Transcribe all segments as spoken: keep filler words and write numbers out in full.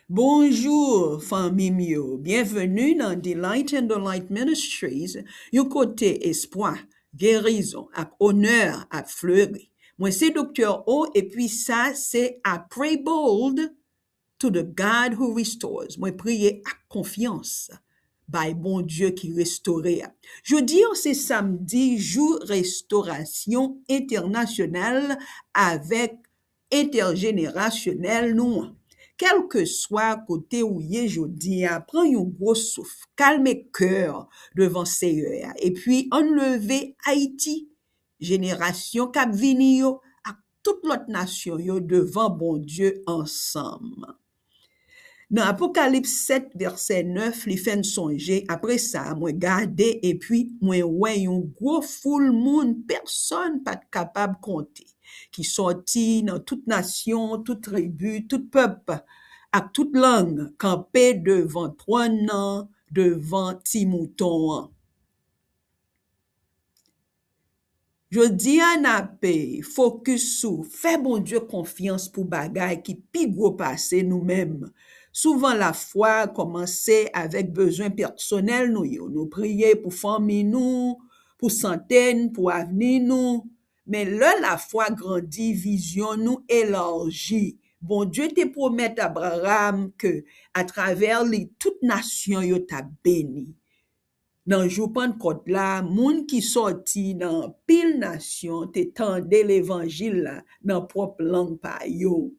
Bonjou, fanmi m yo. Byenveni nan Delight in the Light Ministries, yon kote espwa, gerizon ak onè ap fleri. Mwen se Doktè O, epi sa se I Pray Bold to the God Who Restores. Mwen priye ak konfyans bay Bondye ki restore a. Jodi an se samdi, jou restorasyon entènasyonal avèk entèjenerasyonèl nou an. Kèlkeswa kote ou ye jodi a, pran yon gwo souf, kalme kè w devan Seyè a, epi ann leve Ayiti, jenerasyon k ap vini yo, ak tout lòt nasyon yo devan Bondye ansanm. Nan Apokalips sèt, vèsè nèf, li fè n sonje, apre sa, mwen gade, epi mwen wè yon gwo foul moun pèsonn pa t kapab konte, ki sòti nan tout nasyon, tout tribi, tout pèp, ak tout lang, kanpe devan twòn nan, devan Ti Mouton an. Jodi a, n ap fokis sou fè Bondye konfyans pou bagay ki pi gwo pase nou menm. Souvan, lafwa kòmanse avèk bezwen pèsonèl nou yo. Nou priye pou fanmi nou, pou sante n, pou avni nou. Men lè lafwa grandi, vizyon nou elaji. Bondye te pwomèt Abraram ke atravè li tout nasyon yo t ap beni. Nan jou Pannkòt la, moun ki sòti nan anpil nasyon te tande levanjil la nan pwòp lang pa yo.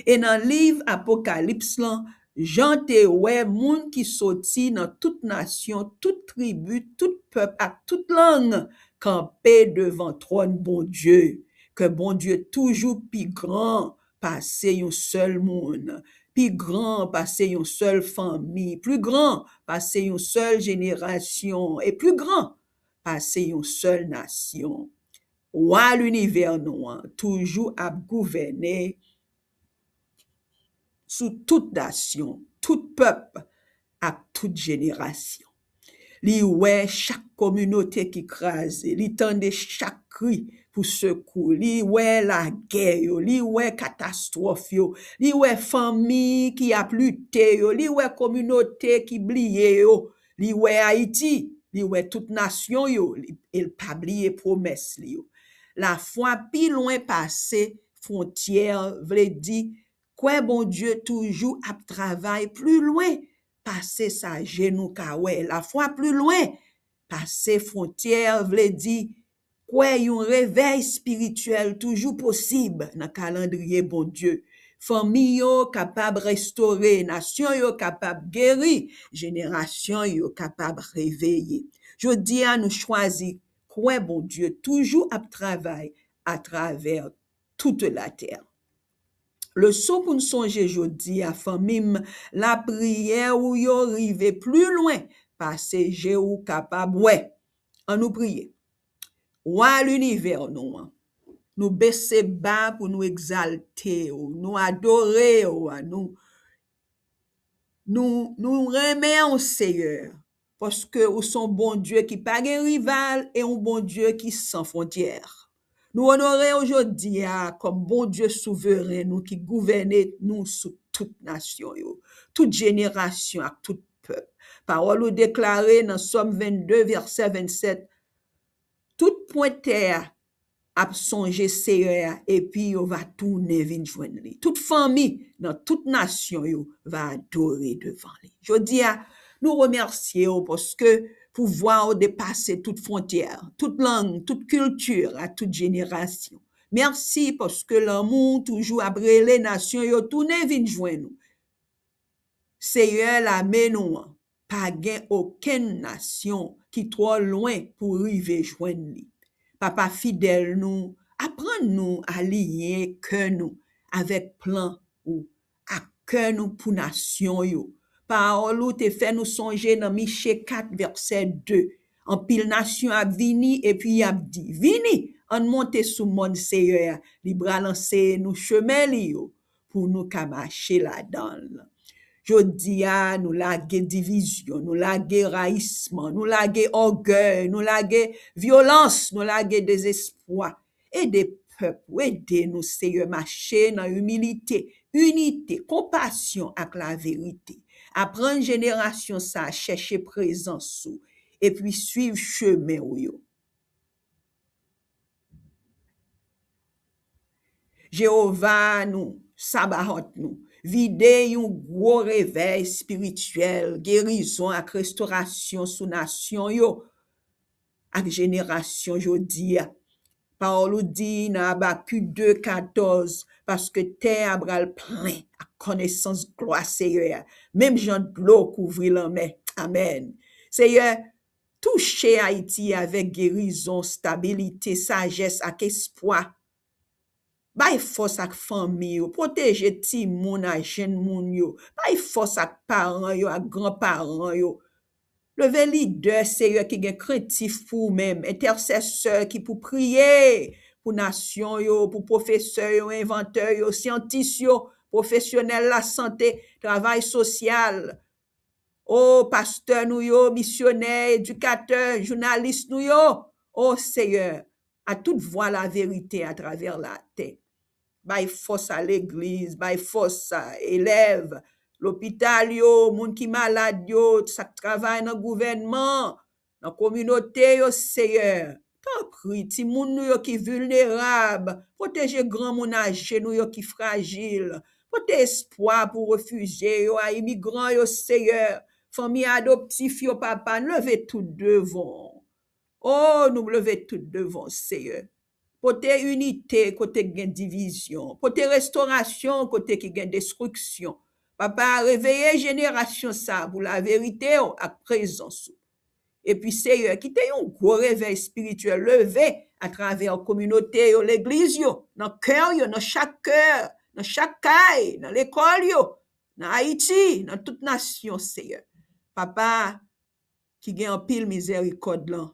E nan liv Apokalips lan, Jan te wè moun ki sòti nan tout nasyon, tout tribi, tout pèp ak tout lang kanpe devan twòn Bondye. Ke Bondye toujou pi gran pase yon sèl moun, pi gran pase yon sèl fanmi, pi gran pase yon sèl jenerasyon, e pi gran pase yon sèl nasyon. Wa linivè nou an toujou ap gouvène sou tout nasyon, tout pèp, ak tout jenerasyon. Li wè chak kominote ki kraze, li tande chak kri pou sekou, li wè lagè yo, li wè katastwòf yo, li wè fanmi ki ap lite yo, li wè kominote ki bliye yo, li wè Ayiti, li wè tout nasyon yo, li, e l pa bliye pwomès li yo. Lafwa pi lwen pase fwontyè vle di kwè Bondye toujou ap travay pli lwen pase sa je nou ka wè. Lafwa pli lwen pase fwontyè vle di kwè yon revèy espirityèl toujou posib nan kalandriye Bondye. Fanmi yo kapab restore, nasyon yo kapab geri, jenerasyon yo kapab reveye. Jodi a, nou chwazi kwè Bondye toujou ap travay atravè tout latè. Leson pou n sonje jodi a, fanmi m, lapriyè ou yo rive pli lwen pase je ou kapab wè. Ann nou priye. Wa linivè nou an, nou bese ba pou nou egzalte w, nou adore w, nou, nou, nou renmen w, Seyè, paske ou se yon Bondye ki pa gen rival e yon Bondye ki san fwontyè. Nou onore w jodi a kòm Bondye souveren nou ki gouvène nou sou tout nasyon yo, tout jenerasyon ak tout pèp. Pawòl ou deklare nan Sòm vennde, vèsè vennsèt, tout pwen tè a ap sonje Seyè a, epi yo va tounen vin jwenn li. Tout fanmi nan tout nasyon yo va adore devan li. Jodi a, nou remèsye w paske pouvwa w depase tout fwontyè, tout lang, tout kilti, ak tout jenerasyon. Mèsi paske lanmou w toujou ap rele nasyon yo tounen vin jwenn ou. Seyè lame nou an, pa gen okenn nasyon ki twò lwen pou rive jwenn li. Papa fidèl nou, aprann nou aliyen kè nou avèk plan ou ak kè nou pou nasyon yo. Pawòl ou te fè nou sonje nan Miche kat, vèsè de. Anpil nasyon ap vini epi y ap di, "Vini, ann monte sou mòn Seyè a, li pral anseye nou chemen li yo, pou nou ka mache ladan l." Jodi a, nou lage divizyon, nou lage rayisman, nou lage ògèy, nou lage vyolans, nou lage dezespwa. Ede pèp ou, ede nou, Seyè, mache nan imilite, inite, konpasyon ak laverite. Aprann jenerasyon sa a chèche prezans ou epi swiv chemen w yo. Jewova nou, Sabahòt nou, vide yon gwo revèy espirityèl, gerizon ak restorasyon sou nasyon yo ak jenerasyon jodi a. Pawòl ou di nan Abakik de katòz, paske tè a pral plen ak konesans glwa Seyè a, menm jan dlo kouvri lanmè. Amèn. Seyè, touche Ayiti avèk gerizon, stabilite, sajès ak espwa. Bay fòs ak fanmi yo, pwoteje timoun ak jenn moun yo. Bay fòs ak paran yo ak granparan yo. Leve lidè, Seyè, ki gen krentif pou ou menm, entèsesè ki pou priye pou nasyon yo, pou pwofesè yo, envantè yo, syantis yo, pwofesyonèl lasante, travay sosyal. O pastè nou yo, misyonè, edikatè, jounalis nou yo, o Seyè, a tout vwa laverite atravè latè. Bay fòs a legliz, bay fòs a elèv, lopital yo, moun ki malad yo, sa k travay nan gouvènman, nan kominote yo, Seyè. Tanpri, timoun nou yo ki vilnerab, pwoteje granmoun aje nou yo ki frajil, pote espwa pou refijye yo, a imigran yo, Seyè, fanmi adoptif yo, Papa, n leve tout devan w. O, nou leve tout devan w, Seyè. Pote inite kote k gen divizyon. Pote restorasyon kote ki gen destriksyon. Papa, reveye jenerasyon sa a pou laverite w ak prezans ou. Epi, Seyè, kite yon gwo revèy espirityèl leve atravè kominote yo, legliz yo, nan kè yo, nan chak kè, nan chak kay, nan lekòl yo, nan Ayiti, nan tout nasyon, Seyè. Papa, ki gen anpil mizèrikòd lan,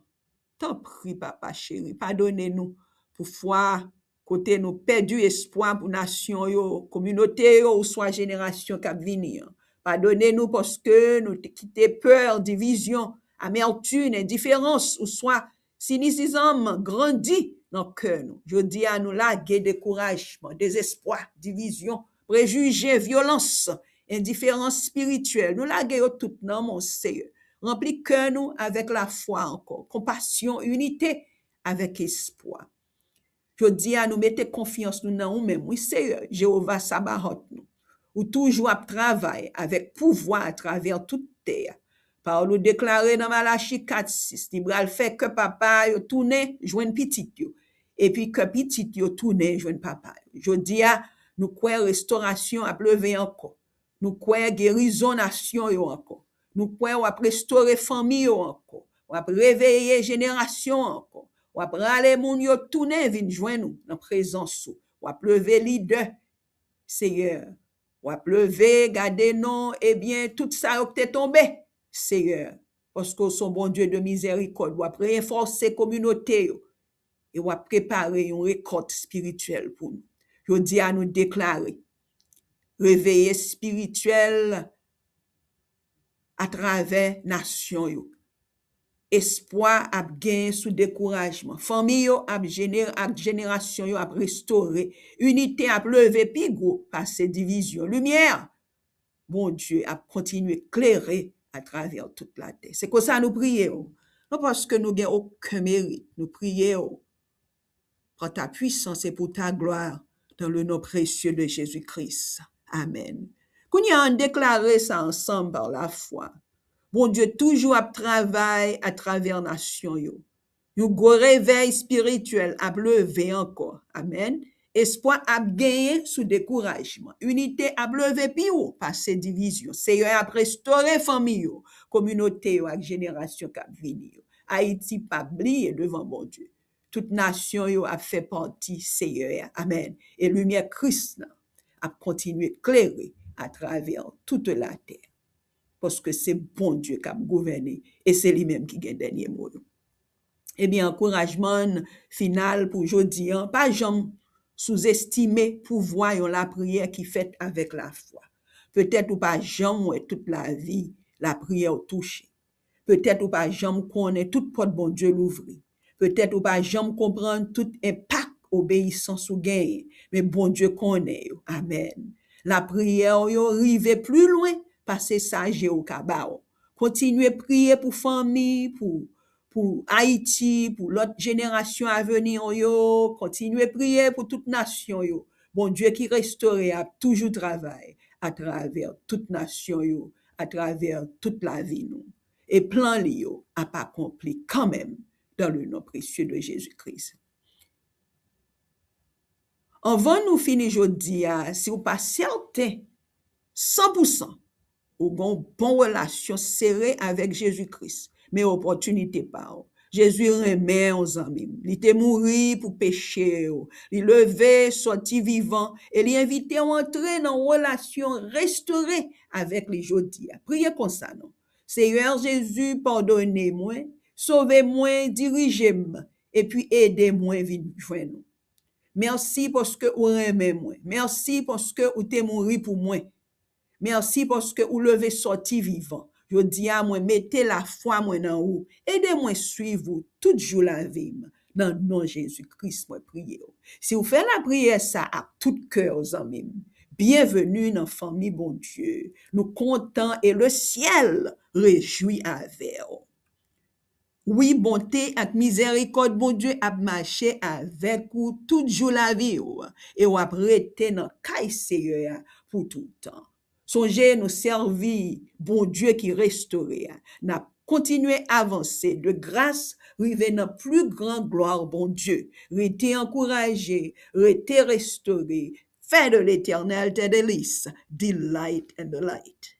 tanpri, Papa cheri, padone nou pou fwa kote nou pèdi espwa pou nasyon yo, kominote yo, oswa jenerasyon k ap vini an. Padone nou paske nou te kite pè, divizyon, amètim, endiferans, oswa sinisizm grandi nan kè nou. Jodi a, nou lage dekourajman, dezespwa, divizyon, prejije, vyolans, endiferans espirityèl. Nou lage yo tout nan men w, Seyè. Ranpli kè nou avèk lafwa ankò, konpasyon, inite avèk espwa. Jodi a, nou mete konfyans nou nan ou menm, wi, Seyè, Jewova Sabahòt nou. Ou toujou ap travay avèk pouvwa atravè tout tè a. Pawòl ou deklare nan Malachi kat sis, li pral fè kè papa yo tounen jwenn pitit yo, epi kè pitit yo tounen jwenn papa yo. Jodi a, nou kwè restorasyon ap leve ankò. Nou kwè gerizon nasyon yo ankò. Nou kwè w ap restore fanmi yo ankò. W ap reveye jenerasyon ankò. W ap rale moun yo tounen vin jwenn ou nan prezans ou. W ap leve lidè, Seyè. W ap leve, gade non, ebyen, tout sa yo k te tonbe, Seyè. Paske w se yon Bondye de mizèrikòd, w ap ranfòse kominote yo e w ap prepare yon rekòt espirityèl pou nou. Jodi a, nou deklare reveye espirityèl atravè nasyon yo. Espwa ap genyen sou dekourajman. Fanmi yo ap jene-, ak jenerasyon yo ap restore. Inite ap leve pi gwo pase divizyon. Limyè Bondye ap kontinye klere atravè tout latè. Se konsa nou priye w. Non paske nou gen okenn merit, nou priye w par ta puissance et pour ta gloire, dans le nom précieux de Jésus-Christ. Amèn. Kounye a, ann deklare sa ansanm pa lafwa. Bondye toujou ap travay atravè nasyon yo. Yon gwo revèy espirityèl ap leve ankò. Amèn. Espwa ap genyen sou dekourajman. Inite ap leve pi wo pase divizyon. Seyè ap restore fanmi yo, kominote yo ak jenerasyon k ap vini yo. Ayiti p ap bliye devan Bondye. Tout nasyon yo ap fè pati Seyè a. Amèn. E limyè Kris lan ap kontinye klere atravè tout latè. Paske se Bondye k ap gouvène e se li menm ki gen dènye mo yo. Ebyen, ankourajman final pou jodi an, pa janm souzestime pouvwa yon lapriyè ki fèt avèk lafwa. Petèt ou pa janm wè tout lavi lapriyè w touche. Petèt ou pa janm konnen tout pòt Bondye louvri. Petèt ou pa janm konprann tout enpak obeyisans ou genyen, men Bondye konnen yo. Amèn. Lapriyè w yo rive pli lwen pase sa je w ka ba w. Kontinye priye pou fanmi, pou, pou Ayiti, pou lòt jenerasyon avni yo. Kontinye priye pou tout nasyon yo. Bondye ki restore ap toujou travay atravè tout nasyon yo, atravè tout lavi nou. E plan li yo ap akonpli kanmenm dans le nom précieux de Jésus-Christ. Anvan nou fini jodi a, si w pa sèten san pou san ou gen yon bon relasyon sere avèk Jezi Kris, men opòtinite pa w. Jezi renmen w, zanmi m. Li te mouri pou peche w. Li leve sòti vivan e li envite w antre nan relasyon restore avèk li jodi a. Priye konsa non. Seyè Jezi, padone mwen, sove mwen, dirije m, epi ede mwen vin jwenn ou. Mèsi paske ou renmen mwen. Mèsi paske ou te mouri pou mwen. Mèsi paske ou leve sòti vivan. Jodi a, mwen mete lafwa mwen nan ou. Ede mwen swiv ou tout jou lavi m, nan non Jezi Kris mwen priye w. Si w fè lapriyè sa ak tout kè w, zanmi m, byenveni nan fanmi Bondye. Nou kontan e le syèl rejwi avè w. Wi, bonte ak mizèrikòd Bondye ap mache avèk ou tout jou lavi w, e w ap rete nan kay Seyè a pou toutan. Sonje, nou sèvi Bondye ki restore a. N ap kontinye avanse de gras, rive nan pli gran glwa Bondye. Rete ankouraje, rete restore. Fè de Letènèl tes délices, delight in the light.